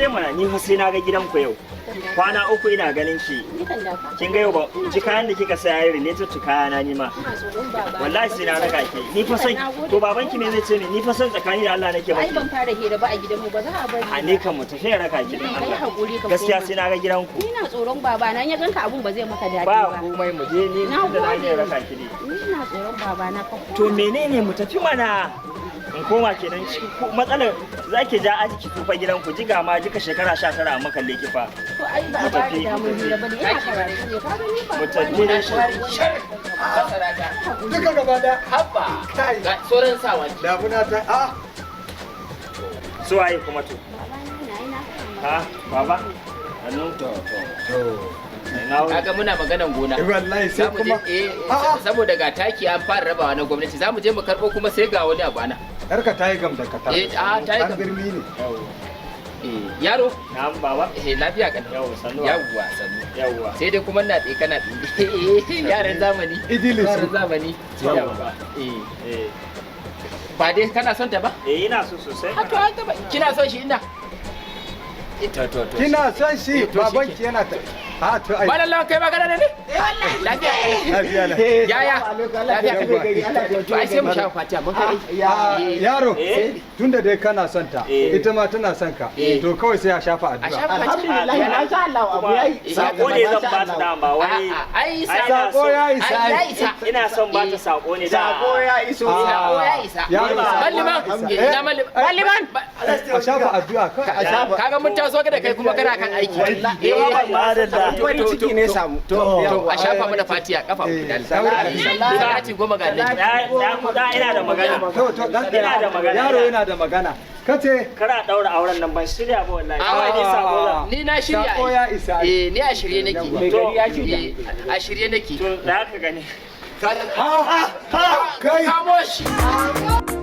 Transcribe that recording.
Mana ni fa sai na ga gidan ku yau. Kwana 3 ina ganin ki. Ni kan da ka. Kin ga yau ba ji kayan da kika saya related to kayana ni ma. Ina tsoron baba. Wallahi sai na raka ki. Ni fa son to babanki me zai ce ni? Ni fa son tsakani da Allah nake Ai maki. ban fara hira ba a gidanmu, ba za a bari. A ne kan mu tafi in raka ki don Kai Allah. hakuri ka Gaskiya koma. sai na ga gidan ku. Ni na tsoron baba na, in ya ganka abun ba zai maka daɗi Ba ba. komai, mu je ni Na tunda na gode. je raka ki ne. Ni ina tsoron baba na, ka koma. To menene, mu tafi mana. In koma kenan cikin matsalar za ki ja aji ki tsufa gidan ku jiga ma jika shekara 19 a makalle ki fa. To ai ba Mu a ba tafi, da mu damar tafi. hira ba ne, ina karatu ne, ka gani ba. Mu tafi ne shi. Masara ta. Duka gaba daya. Habba. Kai. Ga sauran sawa. Damuna ta a Su waye kuma to? Ha, baba? Hannu? To. Na wuni. Kaga muna maganan gona. Wallahi sai Za mu je kuma eh, saboda ga taki an fara rabawa na gwamnati, za mu je mu karɓo, kuma sai ga wani abu ana. Yarka ta yi gam da katar. Eh, a, ta yi Ɗan gam. birni ne. Eh, yaro, Na'am, baba. eh, lafiya kan. Yau, sannu. Yawwa, sannu. Yawwa. Sai dai kuma na tsaye kana tsaye. Yaran zamani. Idilisu. Yaran zamani. Yawwa. Eh, Eh, ba dai kana son ta ba? eh, ina so sosai. A to ai ta ba. Kina son shi ina? Eh, to to to. Kina son shi? Eh, to shi Babanki yana ta. A to ai. Malam Lawan, kai magana ne? Lafiya. Lafiya lau. Yaya? Lafiya. To ai sai mu sha fatiha mun kai. Ah, yaro, Eh. tunda dai kana son ta, Eh. ita ma tana son ka, Eh. to kawai sai a shafa A addu'a. sha fatiha. Alhamdulillah, masha Allah, abu yayi. Sako ne zan ba ta dama wai. A'a, ai Ai, sako. ina Sako ya isa. Ai ya isa. Ina son ba ta sako ne da. Sako ya iso. Ah. Sako ya isa. Yaro, sako Malliman, ya isa. ina malliman. Malliman. A shafa addu'a kawai. A shafa. Kaga mun taso ka da kai kuma kana kan aiki. Wallahi. Eh, Farin ciki ne samu. To a shafa mana fatiha kafa uku Eh, dan. saura- Salati 10 ga Annabi. Da ina da magana. To dan Ina da magana. Yaro yana da magana. Kace Kara daura auren nan, ban shirya ba wallahi. Ah. Kawai ni sako zan. Ni na shirya. Sako ya isa. Eh, ni a shirye nake. Mai gari ya shirya. Eh, a shirye nake. To da haka gani. Ha ha kai. Kamo shi.